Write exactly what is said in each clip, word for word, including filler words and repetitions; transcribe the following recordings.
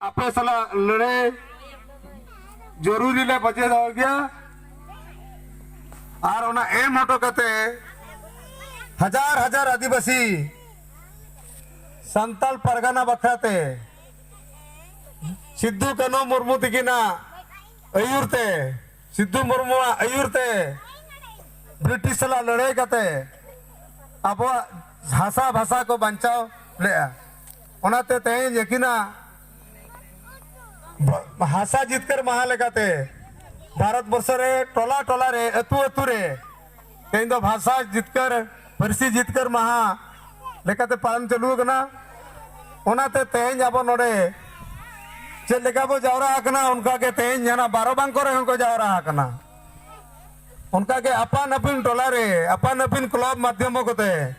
ᱟᱯᱮ ᱥᱟᱞᱟᱜ ᱞᱟᱹᱲᱦᱟᱹᱭ ᱡᱚᱨᱩᱨᱤ ᱞᱮ ᱵᱩᱡᱷᱟᱹᱣ ᱜᱮᱭᱟ᱾ ᱟᱨ ᱚᱱᱟ ᱮᱢ ᱦᱚᱴᱚ ᱠᱟᱛᱮ ᱦᱟᱡᱟᱨ ᱦᱟᱡᱟᱨ ᱟᱹᱫᱤᱵᱟᱹᱥᱤ ᱥᱟᱱᱛᱟᱲ ᱯᱟᱨᱜᱟᱱᱟ ᱵᱟᱠᱷᱨᱟ ᱛᱮ ᱥᱤᱫᱷᱩ ᱠᱟᱹᱱᱦᱩ ᱢᱩᱨᱢᱩ ᱛᱤᱠᱤᱱᱟᱜ ᱟᱹᱭᱩᱨ ᱛᱮ, ᱥᱤᱫᱷᱩ ᱢᱩᱨᱢᱩᱣᱟᱜ ᱟᱹᱭᱩᱨ ᱛᱮ ᱵᱨᱤᱴᱤᱥ ᱥᱟᱞᱟᱜ ᱞᱟᱹᱲᱦᱟᱹᱭ ᱠᱟᱛᱮ ᱟᱵᱚᱣᱟᱜ ᱦᱟᱥᱟ ᱵᱷᱟᱥᱟ ᱠᱚ ᱵᱟᱧᱪᱟᱣ ᱞᱮᱜᱼᱟ᱾ ᱚᱱᱟᱛᱮ ᱛᱮᱦᱮᱧ ᱟᱹᱠᱤᱱᱟᱜ ᱵᱷ-, ᱦᱟᱥᱟ ᱡᱤᱛᱠᱟᱹᱨ ᱢᱟᱦᱟ ᱞᱮᱠᱟᱛᱮ ᱵᱷᱟᱨᱚᱛ ᱵᱚᱨᱥᱚ ᱨᱮ ᱴᱚᱞᱟ ᱴᱚᱞᱟ ᱨᱮ, ᱟᱹᱛᱩ ᱟᱹᱛᱩ ᱨᱮ ᱛᱮᱦᱮᱧ ᱫᱚ ᱵᱷᱟᱥᱟ ᱡᱤᱛᱠᱟᱹᱨ, ᱯᱟᱹᱨᱥᱤ ᱡᱤᱛᱠᱟᱹᱨ ᱢᱟᱦᱟ ᱞᱮᱠᱟᱛᱮ ᱯᱟᱞᱚᱱ ᱪᱟᱹᱞᱩ ᱟᱠᱟᱱᱟ᱾ ᱚᱱᱟᱛᱮ ᱛᱮᱦᱮᱧ ᱟᱵᱚ ᱱᱚᱰᱮ ᱪᱮᱫ ᱞᱮᱠᱟ ᱵᱚ ᱡᱟᱣᱨᱟ ᱟᱠᱟᱱᱟ, ᱚᱱᱠᱟ ᱜᱮ ᱛᱮᱦᱮᱧ ᱦᱟᱱᱟ ᱵᱟᱨᱚ ᱵᱟᱝᱠᱚ ᱨᱮᱦᱚᱸ ᱠᱚ ᱡᱟᱣᱨᱟ ᱟᱠᱟᱱᱟ᱾ ᱚᱱᱠᱟ ᱜᱮ ᱟᱯᱟᱱ ᱟᱹᱯᱤᱱ ᱴᱚᱞᱟ ᱨᱮ, ᱟᱯᱟᱱ ᱟᱹᱯᱤᱱ ᱠᱞᱟᱵᱽ ᱢᱟᱫᱽᱫᱷᱚᱢ ᱠᱚᱛᱮ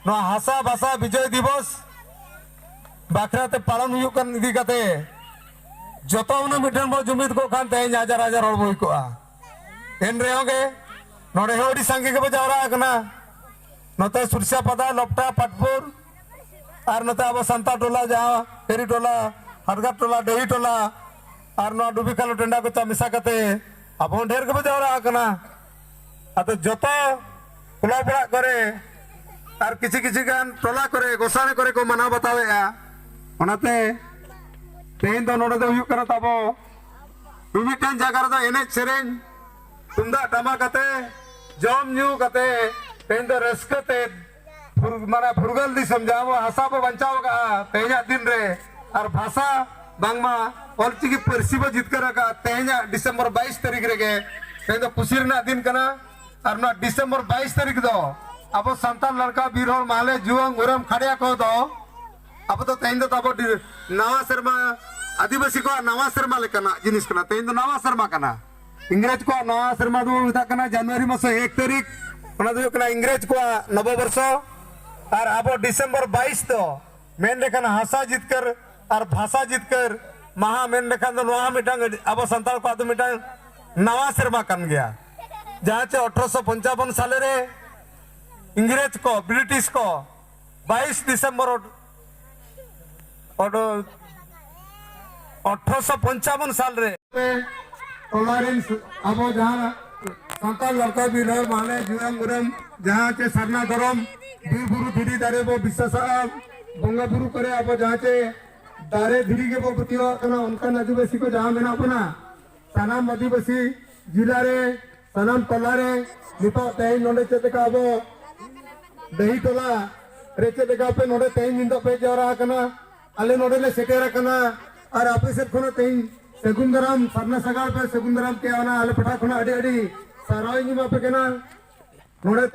ᱱᱚᱣᱟ ᱦᱟᱥᱟ ᱵᱷᱟᱥᱟ ᱵᱤᱡᱚᱭ ᱫᱤᱵᱚᱥ ᱵᱟᱠᱷᱨᱟ ᱛᱮ ᱯᱟᱞᱚᱱ ᱦᱩᱭᱩᱜ ᱠᱟᱱ ᱤᱫᱤ ᱠᱟᱛᱮ ᱡᱚᱛᱚ ᱩᱱᱟᱹᱜ ᱢᱤᱫ ᱴᱷᱮᱱ ᱵᱚ ᱡᱩᱢᱤᱫ ᱠᱚᱜ ᱠᱷᱟᱱ ᱛᱮᱦᱮᱧ ᱦᱟᱡᱟᱨ ᱦᱟᱡᱟᱨ ᱦᱚᱲ ᱵᱚ ᱦᱩᱭ ᱠᱚᱜᱼᱟ᱾ ᱮᱱ ᱨᱮᱦᱚᱸ ᱜᱮ ᱱᱚᱰᱮ ᱦᱚᱸ ᱟᱹᱰᱤ ᱥᱟᱸᱜᱮ ᱜᱮᱵᱚ ᱡᱟᱣᱨᱟ ᱟᱠᱟᱱᱟ᱾ ᱱᱚᱛᱮ ᱥᱩᱨᱥᱟᱯᱟᱫᱟ, ᱞᱚᱯᱴᱟ, ᱯᱟᱴᱯᱩᱨ ᱟᱨ ᱱᱚᱛᱮ ᱟᱵᱚ ᱥᱟᱱᱛᱟᱲ ᱴᱚᱞᱟ, ᱡᱟᱦᱟᱸ ᱯᱮᱨᱤ ᱴᱚᱞᱟ, ᱦᱟᱰᱜᱟᱨ ᱴᱚᱞᱟ, ᱰᱟᱹᱦᱤ ᱴᱚᱞᱟ ᱟᱨ ᱱᱚᱣᱟ ᱰᱩᱵᱤ ᱠᱷᱟᱞᱚ ᱴᱮᱸᱰᱟ ᱠᱚᱪᱟ ᱢᱮᱥᱟ ᱠᱟᱛᱮ ᱟᱵᱚ ᱦᱚᱸ ᱰᱷᱮᱨ ᱜᱮᱵᱚ ᱡᱟᱣᱨᱟ ᱟᱠᱟᱱᱟ᱾ ᱟᱫᱚ ᱡᱚᱛᱚ ᱠᱞᱟᱵᱽ ᱚᱲᱟᱜ ᱠᱚᱨᱮ ᱟᱨ ᱠᱤᱪᱷᱩ ᱠᱤᱪᱷᱩ ᱜᱟᱱ ᱴᱚᱞᱟ ᱠᱚᱨᱮ, ᱜᱚᱥᱟᱬᱮ ᱠᱚᱨᱮ ᱠᱚ ᱢᱟᱱᱟᱣ ᱵᱟᱛᱟᱣᱮᱫᱼᱟ᱾ ᱚᱱᱟᱛᱮ ᱛᱮᱦᱮᱧ ᱫᱚ ᱱᱚᱰᱮ ᱫᱚ ᱦᱩᱭᱩᱜ ᱠᱟᱱᱟ ᱛᱟᱵᱚ ᱢᱤᱢᱤᱫᱴᱟᱝ ᱡᱟᱭᱜᱟ ᱨᱮᱫᱚ ᱮᱱᱮᱡ ᱥᱮᱨᱮᱧ, ᱛᱩᱢᱫᱟᱜ ᱴᱟᱢᱟᱠ ᱟᱛᱮ, ᱡᱚᱢ ᱧᱩ ᱠᱟᱛᱮ, ᱛᱮᱦᱮᱧ ᱫᱚ ᱨᱟᱹᱥᱠᱟᱹ ᱛᱮ ᱯᱷᱩᱨ-, ᱢᱟᱱᱮ ᱯᱷᱩᱨᱜᱟᱹᱞ ᱫᱤᱥᱚᱢ, ᱡᱟᱦᱟᱸ ᱟᱵᱚ ᱦᱟᱥᱟ ᱵᱚ ᱵᱟᱧᱪᱟᱣ ᱟᱠᱟᱫᱼᱟ ᱛᱮᱦᱮᱧᱟᱜ ᱫᱤᱱ ᱨᱮ, ᱟᱨ ᱵᱷᱟᱥᱟ ᱵᱟᱝᱢᱟ ᱚᱞᱪᱤᱠᱤ ᱯᱟᱹᱨᱥᱤ ᱵᱚ ᱡᱤᱛᱠᱟᱹᱨ ᱟᱠᱟᱫᱼᱟ ᱛᱮᱦᱮᱧᱟᱜ ᱰᱤᱥᱮᱢᱵᱚᱨ ᱵᱟᱭᱤᱥ ᱛᱟᱹᱨᱤᱠᱷ ᱨᱮᱜᱮ᱾ ᱛᱮᱦᱮᱧ ᱫᱚ ᱠᱩᱥᱤ ᱨᱮᱱᱟᱜ ᱫᱤᱱ ᱠᱟᱱᱟ᱾ ᱟᱨ ᱱᱚᱣᱟ ᱰᱤᱥᱮᱢᱵᱚᱨ ᱵᱟᱭᱤᱥ ᱛᱟᱹᱨᱤᱠᱷ ᱫᱚ ᱟᱵᱚ ᱥᱟᱱᱛᱟᱲ ᱞᱟᱲᱠᱟ, ᱵᱤᱨ ᱦᱚᱲ, ᱢᱟᱦᱞᱮ, ᱡᱩᱣᱟᱹᱱ, ᱩᱨᱟᱢ, ᱠᱷᱟᱲᱭᱟ ᱠᱚ ᱫᱚ ᱟᱵᱚ ᱫᱚ ᱛᱮᱦᱮᱧ ᱫᱚ ᱛᱟᱵᱚ ᱰᱤ-, ᱱᱟᱣᱟ ᱥᱮᱨᱢᱟ, ᱟᱹᱫᱤᱵᱟᱹᱥᱤ ᱠᱚᱣᱟᱜ ᱱᱟᱣᱟ ᱥᱮᱨᱢᱟ ᱞᱮᱠᱟᱱᱟᱜ ᱡᱤᱱᱤᱥ ᱠᱟᱱᱟ᱾ ᱛᱮᱦᱮᱧ ᱫᱚ ᱱᱟᱣᱟ ᱥᱮᱨᱢᱟ ᱠᱟᱱᱟ᱾ ᱤᱝᱨᱮᱡᱽ ᱠᱚᱣᱟᱜ ᱱᱟᱣᱟ ᱥᱮᱨᱢᱟ ᱫᱚ ᱢᱮᱛᱟᱜ ᱠᱟᱱᱟ ᱡᱟᱱᱩᱣᱟᱨᱤ ᱢᱟᱥ ᱮᱠ ᱛᱟᱹᱨᱤᱠᱷ, ᱚᱱᱟ ᱫᱚ ᱦᱩᱭᱩᱜ ᱠᱟᱱᱟ ᱤᱝᱨᱮᱡᱽ ᱠᱚᱣᱟᱜ ᱱᱚᱵᱚᱵᱚᱨᱥᱚ᱾ ᱟᱨ ᱟᱵᱚ ᱰᱤᱥᱮᱢᱵᱚᱨ ᱵᱟᱭᱤᱥ ᱫᱚ ᱢᱮᱱ ᱞᱮᱠᱷᱟᱱ ᱦᱟᱥᱟ ᱡᱤᱛᱠᱟᱹᱨ ᱟᱨ ᱵᱷᱟᱥᱟ ᱡᱤᱛᱠᱟᱹᱨ ᱢᱟᱦᱟ ᱢᱮᱱ ᱞᱮᱠᱷᱟᱱ ᱫᱚ ᱱᱚᱣᱟ ᱦᱚᱸ ᱢᱤᱫᱴᱟᱝ ᱟᱹᱰᱤ, ᱟᱵᱚ ᱥᱟᱱᱛᱟᱲ ᱠᱚᱣᱟᱜ ᱫᱚ ᱢᱤᱫᱴᱟᱝ ᱱᱟᱣᱟ ᱥᱮᱨᱢᱟ ᱠᱟᱱ ᱜᱮᱭᱟ᱾ ᱡᱟᱦᱟᱸ ᱪᱮ ᱟᱴᱷᱨᱚᱥᱚ ᱯᱚᱧᱪᱟᱵᱚᱱ ᱥᱟᱞᱮ ᱨᱮ ᱤᱝᱨᱮᱡᱽ ᱠᱚ, ᱵᱨᱤᱴᱤᱥ ᱠᱚ ᱵᱟᱭᱤᱥ ᱰᱤᱥᱮᱢᱵᱚᱨ ᱚᱰ-, ᱚᱰ-, ᱟᱴᱷᱨᱚᱥᱚ ᱯᱚᱧᱪᱟᱵᱚᱱ ᱥᱟᱞ ᱨᱮ ᱴᱚᱞᱟ ᱨᱮᱱ ᱟᱵᱚ ᱡᱟᱦᱟᱸ ᱥᱟᱱᱛᱟᱲ ᱞᱟᱲᱠᱟ ᱵᱤᱨᱦᱟᱹ ᱢᱟᱦᱞᱮ ᱡᱩᱭᱟᱹᱝ ᱩᱨᱟᱹᱝ ᱡᱟᱦᱟᱸ ᱪᱮ ᱥᱟᱨᱱᱟ ᱫᱷᱚᱨᱚᱢ ᱵᱤᱨ ᱵᱩᱨᱩ ᱫᱷᱤᱨᱤ ᱫᱟᱨᱮ ᱵᱚ ᱵᱤᱥᱥᱟᱥᱟᱜᱼᱟ, ᱵᱚᱸᱜᱟ ᱵᱩᱨᱩ ᱠᱚᱨᱮ ᱟᱵᱚ ᱡᱟᱦᱟᱸ ᱪᱮ ᱫᱟᱨᱮ ᱫᱷᱤᱨᱤ ᱜᱮᱵᱚ ᱯᱟᱹᱛᱭᱟᱹᱣᱟᱜ ᱠᱟᱱᱟ, ᱚᱱᱠᱟᱱ ᱟᱹᱫᱤᱵᱟᱹᱥᱤ ᱠᱚ ᱡᱟᱦᱟᱸ ᱢᱮᱱᱟᱜ ᱵᱚᱱᱟ, ᱥᱟᱱᱟᱢ ᱟᱹᱫᱤᱵᱟᱹᱥᱤ ᱡᱤᱞᱟ ᱨᱮ, ᱥᱟᱱᱟᱢ ᱴᱚᱞᱟ ᱨᱮ ᱱᱤᱛᱚᱜ ᱛᱮᱦᱮᱧ ᱱᱚᱰᱮ ᱪᱮᱫ ᱞᱮᱠᱟ ᱟᱵᱚ ᱰᱟᱹᱦᱤ ᱴᱚᱞᱟ ᱨᱮ ᱪᱮᱫ ᱞᱮᱠᱟ ᱟᱯᱮ ᱱᱚᱰᱮ ᱛᱮᱦᱮᱧ ᱧᱤᱫᱟᱹ ᱯᱮ ᱡᱟᱣᱨᱟ ᱟᱠᱟᱱᱟ, ᱟᱞᱮ ᱱᱚᱰᱮ ᱞᱮ ᱥᱮᱴᱮᱨ ᱟᱠᱟᱱᱟ᱾ ᱟᱨ ᱟᱯᱮ ᱥᱮᱫ ᱠᱷᱚᱱᱟᱜ ᱛᱮᱦᱮᱧ ᱥᱟᱹᱜᱩᱱ ᱫᱟᱨᱟᱢ, ᱥᱟᱨᱱᱟ ᱥᱟᱜᱟᱲ ᱯᱮ ᱥᱟᱹᱜᱩᱱ ᱫᱟᱨᱟᱢ ᱠᱮᱜᱼᱟ, ᱚᱱᱟ ᱟᱞᱮ ᱯᱟᱦᱴᱟ ᱠᱷᱚᱱᱟᱜ ᱟᱹᱰᱤ ᱟᱹᱰᱤ ᱥᱟᱨᱦᱟᱣ ᱤᱧ ᱮᱢᱟ ᱯᱮ ᱠᱟᱱᱟ᱾ ᱱᱚᱰᱮ